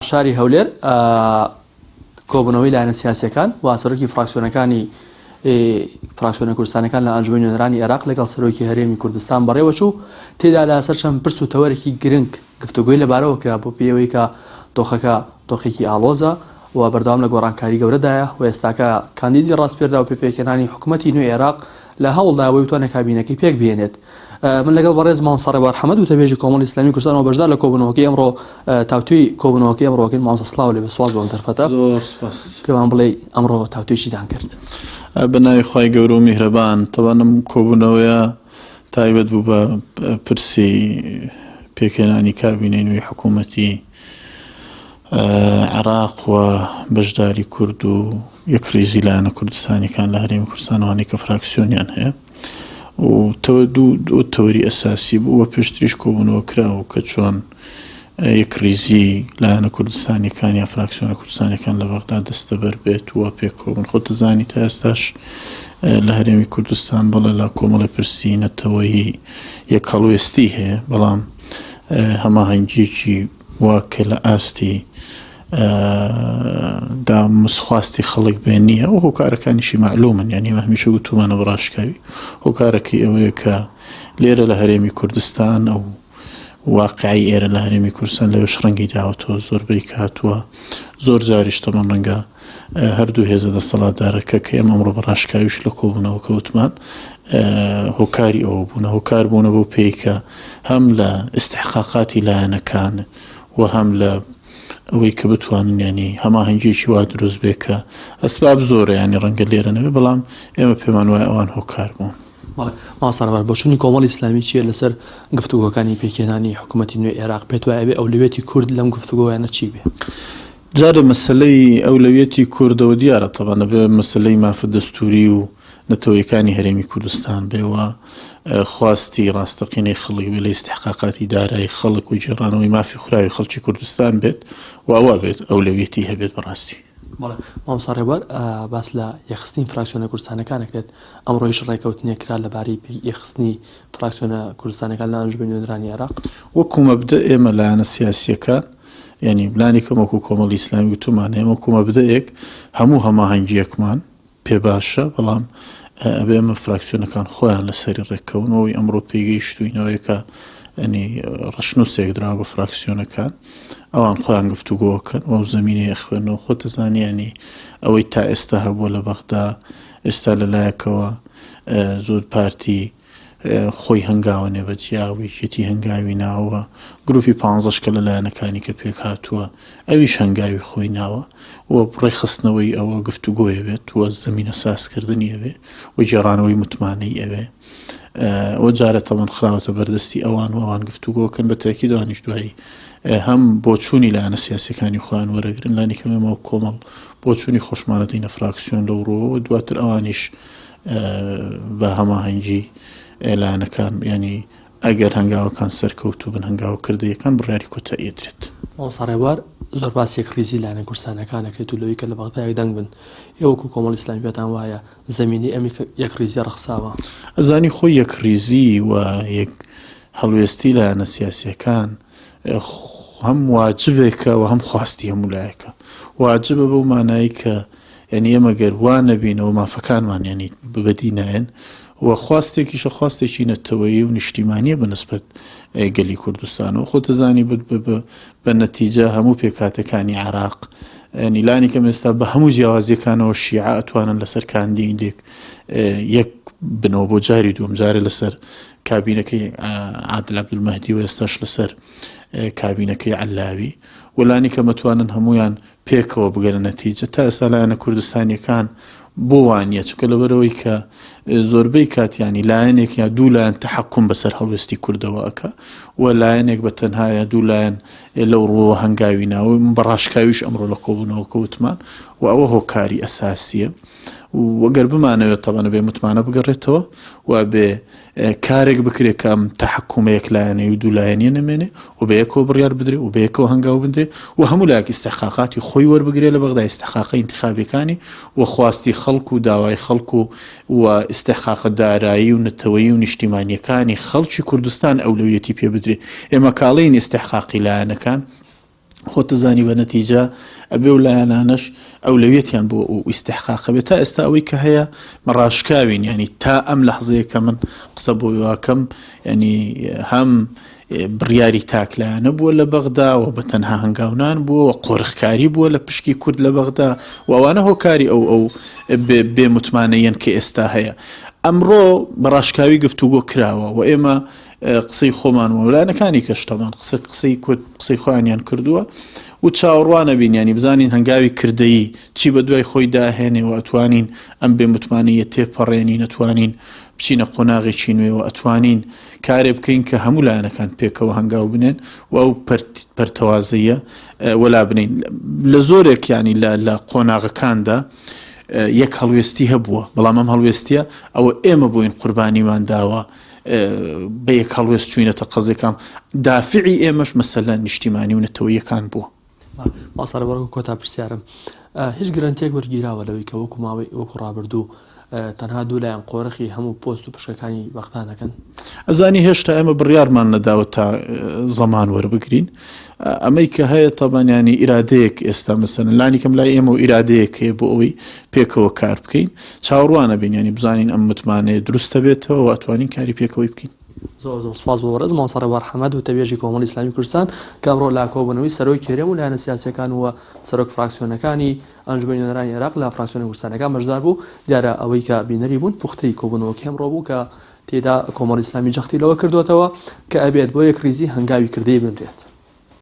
شاری هەولێر کۆبوونەوەی لایەنە سیاسیەکان و سەرۆکی فراکسیۆنەکانی فراکسیۆنە کوردستانەکان لە ئەنجومەنی نوێنەرانی عێراق لەگەڵ سەرۆکی هەرێمی کوردستان بەڕێوەچوو تێدا لەسەر چەند پرس و تەوەرێکی گرنگ گفتوگۆی لەبارەوە کرا بۆ پێی ئەوەی کە دۆخەکە دۆخێکی ئاڵۆزە و بەردەوام لە گۆڕانکاری گەورەدایە و ئێستاکە کاندیدی ڕاسپێردراو پێ پێکهێنانی حکوومەتی نوێی عێراق لە هەوڵدایە بۆی بتوانێت کابینەکەی پێک بهێنێت. من لەگەڵ بەڕێز مامۆستا ڕێبوار حەمەد وتەبێژی کۆمەڵی ئیسلامی کوردستان و بەشدار لە کۆبوونەوەکەی ئەمڕۆ تاوتوێی کۆبوونەوەکەی ئەمڕۆکەین مامۆستا سڵاو لێ بێ سوپاس بۆ ئەم دەرفەتە زۆر سوپاس. پێمان بڵێ ئەمڕۆ تاوتوێی چیتان کرد؟ بە ناوی خوای گەورە و میهرەبان تەبعەن ئەم کۆبوونەوەیە تایبەت بوو بە پرسی پێکهێنانی کابینەی نوێی حکوومەتی عێراق و بەشداری کورد و یەکڕیزی لایەنە کوردستانیەکان لە هەرێمی کوردستان ئەوانەی کە فراکسیۆنیان هەیە و دوو تەوەری ئەساسی بوو و پێشتریش کۆبوونەوە کراوە کە چۆن یەکڕیزی لایەنە کوردستانیەکان یا فراکسیۆنە کوردستانیەکان لە بەغدا دەستەبەر بێت و پێکەوە بن. خۆت دەزانی تا ئێستاش لە هەرێمی کوردستان بەڵێ لە کۆمەڵی پرسی نەتەوەیی یەک هەڵوێستی هەیە، بەڵام هەماهەنگیەکی وا کە لە ئاستی دا خواستی خەڵک بێ نییە و هۆکارەکانیشی مەعلومن، یانی ئێمە هەمیشە وتومانە بە ڕاشکاوی هۆکارەکەی ئەوەیە کە لێرە لە هەرێمی کوردستان ئەو واقعی ئێرە لە هەرێمی کوردستان لەوێش ڕەنگی داوەتەوە زۆربەی کاتووە زۆر جاریش تەمان ڕەنگە هەردوو هێزە دەسەڵاتدارەکە کە ئێمە ئەمڕۆ بە ڕاشکاویش لە کۆبوونەوەکە وتمان هۆکاری ئەوە بوونە هۆکار بوونە بۆ پێی کە هەم لە ئیستحقاقاتی لایەنەکان و هەم لە ئەوەی کە بتوانن ینی هەماهەنگیەکی وا دروست بێ کە ئەسباب زۆرە ینی ڕەنگە لێرە نەبێ بەڵام ئێمە پێمان وایە ئەوان هۆکار بوون. بەڵێ مامۆستا ڕێبەر بۆچوونی کۆمەڵی ئیسلامی چییە لەسەر گفتوگۆکانی پێکهێنانی حکوومەتی نوێی عێراق؟ پێت وایە ئەبێ ئەولەویەتی کورد لەم گفتوگۆیانە چی بێ؟ جارێ مەسەلەی ئەولەویەتی کوردەوە دیارە تەبعەن ئەبێ مەسەلەی مافە دەستووری و نەتەوەیەکانی هەرێمی کوردستان بێ و خواستی ڕاستەقینەی خەڵک بێ لە ئیستحقاقاتی دارایی خەڵک و گێڕانەوەی مافی خوراوی خەڵکی کوردستان بێت و ئەوە بێت ئەولەویەتی هەبێت بەڕاستی. بەڵێ مامۆستا ڕێبوار باس لە یەکخستنی فراکسیۆنە کوردستانەکان ئەکرێت، ئەمڕۆیش ڕێکەوتنێک کرا لەبارەی یەکخستنی فراکسیۆنە کوردستانەکان لە ئەنجومەنی نوێنەرانی عێراق. وەکو مەبدەئ ئێمە لایەنە سیاسییەکان یانی لانی کەم وەکو کۆمەڵی ئیسلامی وتومانە ئێمە وەکو مەبدەئێک هەموو هەماهەنگییەکمان پێ باشە بەڵام ئەبێ ئەمە فراکسیۆنەکان خۆیان لەسەری ڕێککەون ئەوەی ئەمڕۆ پێی گەیشتووینەوەیە کە ینی ڕەشنووسێک دراوە بە فراکسیۆنەکان ئەوان خۆیان گفتوگۆکەن و ئەو زەمینەیە خوێنەوە خۆت دەزانی ینی ئەوەی تا ئێستا هەبووە لە بەغدا ئێستا لە لایەکەوە زۆر پارتی خۆی هەنگاوە نێ بە جیا و یەکێتی هەنگاوی ناوە، گروپی پانزەش کە لە لایەنەکانی کە پێکهاتووە ئەویش هەنگاوی خۆی ناوە و ڕێکخستنەوەی ئەوە گفتوگۆی ئەوێت و زەمینە سازکردنی ئەوێ و گێڕانەوەی متمانەی ئەوێ ئەوە جارە تەبەن خراوەتە بەردەستی ئەوان و ئەوان گفتوگۆکەن بە تاکید ئەوانیش دوایی هەم بۆچوونی لایەنە سیاسەکانی خۆیان وەرەگرن لانی کەم ئێمە کۆمەڵ بۆچوونی خۆشمانە دینە فراکسیۆن لەو ڕووەوە دواتر ئەوانیش بە هەماهەنگی لایەنەکان یانی ئەگەر هەنگاوەکان سەرکەوتوو بن هەنگاوە کردەیەکان بڕیاری کۆتایی ئەدرێت. مامۆستا ڕێبوار زۆر باسی یەکڕیزی لایەنە کوردستانیەکان ئەکرێت و لەوەی کە لە بەغدا یەکدەنگ بن، ئێوە وەکو کۆمەڵی ئیسلامی پێتان وایە زەمینەی ئەم یەکڕیزیە ڕەخساوە؟ ئەزانی خۆی یەکڕیزی و یەک هەڵوێستی لایەنە سیاسیەکان هەم واجبێکە و هەم خواستی هەموو لایەکە. واجبە بەو مانایەی کە یانی ئێمە گەر وا نەبینەوە مافەکانمان یانی بەدی نایەن و خواستێکیشە خواستێکی نەتەوەیی و نیشتیمانیە بە نسبەت گەلی کوردستانەوە خۆ دەزانی بە نەتیجە هەموو پێکهاتەکانی عێراق ینی لانی کەم ئێستا بە هەموو جیاوازیەکانەوە شیعە ئەتوانن لەسەر کاندیدێک یەک بنەوە بۆ جاری دووەم جارێ لەسەر کابینەکەی عادل عەبدولمەهدی و ئێستاش لەسەر کابینەکەی عەلاوی و لانی کەم ئەتوانن هەمویان پێکەوە بگەنە نەتیجە تا ئێستا لایەنە کوردستانیەکان بۆ وانە چونکە لەبەرەوەی کە زۆربەی کاتیانی لایەنێک یا دوو لایەن تحکم بەسەر هەڵوێستی کوردەوە ئەکا و لایەنێک بە تەنها یا دوو لایەن لەو ڕووەوە هەنگاوی ناوە من بە ڕاشکاویش ئەمڕۆ لە کۆبوونەوە کەوتمان و ئەوە هۆکاری ئەساسیە وەگەر بمانەوێت تەبەنە بێ متمانە بگەڕێتەوە و بێ کارێک بکرێت کە ئەم تەحەکومە یەکلایەنەی و دوولایەنیە نەمێنێ و بە یەکەوە بڕیار بدرێ و بە یەکەوە هەنگاو بندرێ و هەموو لایەک ئیستحقاقاتی خۆی وەربگرێ لە بەغدا ئیستحقاقە ئینتخابیەکانی و خواستی خەڵک و داوای خەڵک و و ئیستحقاقە دارایی و نەتەوەیی و نیشتیمانیەکانی خەڵکی کوردستان ئەولەویەتی پێ بدرێ ئێمە کاڵین ئیستحقاقی لایەنەکان. خۆتەزانی بە نەتیجە ئەبێ و لایەنانەش ئەولەویەتیان بۆ ئەو ئیستحقاقە بێت. تا ئێستا ئەوەی کە هەیە مە ڕاشکاوین، یانی تا ئەم لەحزەیە کە من قسە بۆ واکەم، یانی هەم بڕیاری تاکلایەنە بووە لە بەغدا و بە تەنها هەنگاونان بووە و قۆرخکاری بووە لە پشکی کورد لە بەغدا و ئەوانە هۆکاری ئەو ئەو بێ متمانەیەن کە ئێستا هەیە. ئەمڕۆ بە ڕاشکاوی گفتوگۆ کراوە و ئێمە قسەی خۆمان و لایەنەکانی کەش تەمان قسە قسەی کورد قسەی خۆیانیان کردووە و چاوەڕوانە بین ینی بزانین هەنگاوی کردەیی چی بە دوای خۆی داهێنێ و ئەتوانین ئەم بێ متمانەیە تێپەڕێنین ئەتوانین بچینە قۆناغێکی نوێ و ئەتوانین کارێ بکەین کە هەموو لایەنەکان پێکەوە هەنگاو بنێن و ئەو پەرتەوازەیە وەلا بنین لە زۆرێک ینی لە قۆناغەکاندا یەک هەڵوێستی هەبووە بەڵام ئەم هەڵوێستیە ئەوە ئێمە بووین قوربانیمان داوە بە یەک هەڵوێست چوینەتە قەزیەکان دافعی ئێمەش مەسەلە نیشتیمانی و نەتەوەیەکان بووە. مامۆستا ڕێبوار وەکو کۆتا پرسیارم هیچ گرەنتیەک وەرگیراوە لەوەی کە وەکو ماوەی وەکو ڕابردوو تەنها دوو لایەن قۆرخی هەموو پۆست و پشکەکانی بەغدا نەکەن؟ ئەزانی هێشتا ئێمە بڕیارمان نەداوە تا زەمان وەربگرین ئەمەی کە هەیە تەبان ینی ئیرادەیەک ئێستا مەسەن لانی کەم لای ئێمە و ئیرادەیەک هەیە بۆ ئەوەی پێکەوە کار بکەین چاوەڕوانە بین ینی بزانین ئەم متمانەیە دروستە بێتەوە و ئەتوانین کاری پێکەوەی بکەین. زۆر زۆر سپاس بۆ بەڕێز مامۆستا ڕێبوار حەمەد وتەبێژی کۆمەڵی ئیسلامی کوردستان کە ئەمڕۆ لە کۆبوونەوەی سەرۆکی هەرێم و لایەنە سیاسییەکان و سەرۆک فراکسیۆنەکانی ئەنجومەنی نوێنەرانی عێراق لە فراکسیۆنە کوردستانیەکان بەشدار بوو. دیارە ئەوەی کە بینەری بوون پوختەی کۆبوونەوەکەی ئەمڕۆ بوو کە تێیدا کۆمەڵی ئیسلامی جەختی لەوە کردووەتەوە کە ئەبێت بۆ یەکڕیزی هەنگاوی کردەیی بنرێت.